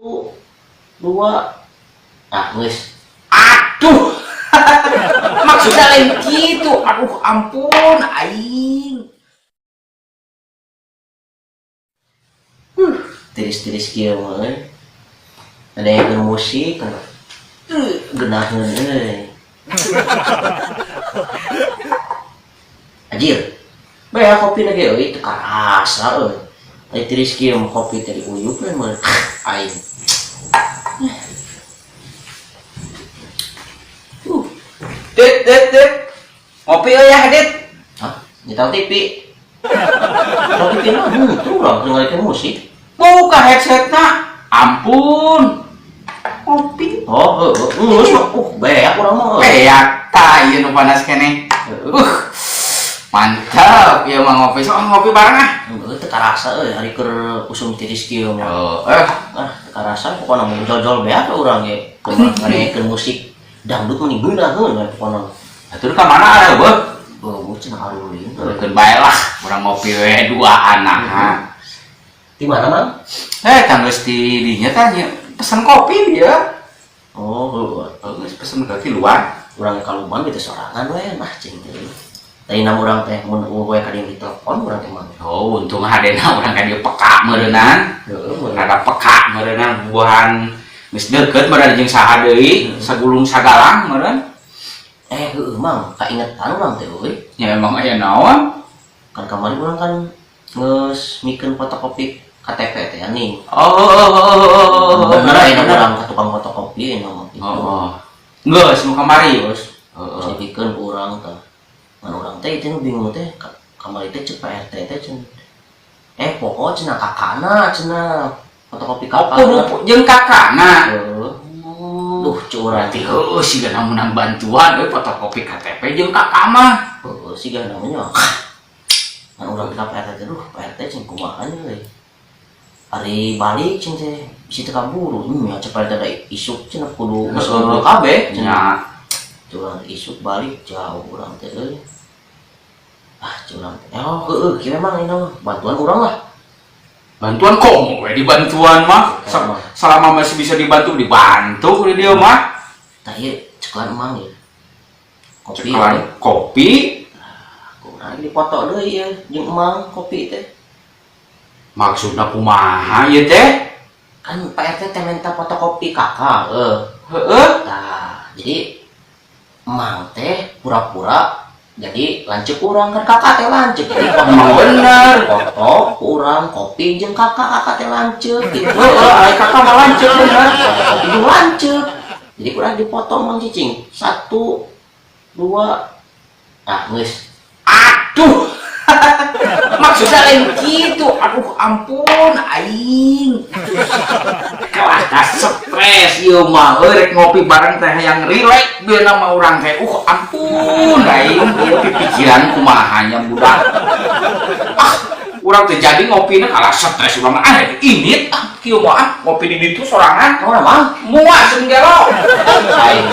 Dua. Ah, geus. Aduh. Maksudnya lain gitu. Aduh, ampun aing. Tiris-tiris kieu mah euy. Ada yang musik kan. Geunaheun euy. Anjir. Bae kopi lagi euy teu karasa euy. Ai tiris kieu mah kopi teh diuyup we mah aing. Dit, dit, dit. Ngopi euy ya, Dit. Hah? Nyetel TV. Nyetel TV mah henteu urang dengarkeun musik. Buka headsetna. Ampun. Ngopi. Oh, heeh, geus mah. Beak urang mah. Beak tah ieu nu panas keneh. Mantap, ieu mah ngopi. Sok ngopi bareng ah. Heueuh teu karasa euy hari keur usum tiris kieu mah. Oh, Ah, teu karasa pokona mah jol-jol beak urang ge. Kumaha ngadengekeun musik dangdut mah ngeunaheun we pokona. Atuh ka mana aya beuh? Beuh cenah arulin. Keun bae lah, urang ngopi we duaan nah. Di mana, Mang? Tah geus di dinya tah nya pesen kopi dia. Oh, heueuh. Geus pesen kopi luar. Urang kaluman gitu sorangan we mah cing. Tadi nama urang teh mun eueuh we ka dieu ditelepon urang teh mah. Oh, untung hadena urang ka dieu peka meureunnan. Heueuh meureun. Rada peka meureunnan buahan geus deukeut meureun jeung saha deui, sagulung sagalang meureun. Heueuh Mang, kaingetan urang teh euy. Ya emang aya naon? Kan kamari urang kan geus mikeun fotokopi KTP teh nih. Oh, Bener aya urang ka tukang fotokopi aya mah gitu. Oh. Geus nu kamari. Terus Heeh. dipikeun ku urang teh. Ngan urang teh itu nu bingung teh kamari teh cek Pak RT teh cenah. Pokok cenah kakana cenah fotokopi Oh, kakana. kudu jeung kakana. Heueuh. Duh, curang. Berarti heueuh siga menang bantuan euy fotokopi KTP jeung kakak mah. Heueuh siga namanya. Ngan urang ka Pak RT teh duh, Pak RT cing kumaha euy. Ari balik cing teh bisi teu kaburu. Nya cek Pak RT da isuk cenah kudu geus Heeh. kudu kabeh cenah. Nya. Curang isuk balik jauh urang teh euy. Ah, curang teh. Oh, heueuh kieu memang ini mah bantuan urang lah. Bantuan komo we dibantuan mah. Selama masih bisa dibantu dibantu di dieu mah. Tah ieu cekelan emang ieu. Kopi. Cekelan kopi. Kurang dipoto deui ieu jeung emang kopi teh. Maksudna kumaha ieu teh? Kan Pak RT teh minta fotokopi kakak heuh. Heeh. Tah, jadi emang teh pura-pura jadi lanceuk urang kan kakak teh lanceuk. Jadi foto Emang bener. Foto urang kopi jeung kakak, kakak teh lanceuk gitu. Heeh, ai kakak mah lanceuk bener. Kopi jeung lanceuk. Jadi kurang dipoto mang cicing. 1 2. Ah, geus. Aduh. Maksudnya lain gitu. Aduh, ampun aing. Kalah stres ieu mah euy rek ngopi bareng teh yang relax bieu nama urang teh. Ampun aing ieu pikiran kumaha nya budak. Ah, urang teh jadi ngopina kalah stres urang mah. Ah, init ah kieu mah ah ngopi di ditu sorangan. Kumaha mah? Moal sing gelo. Aing.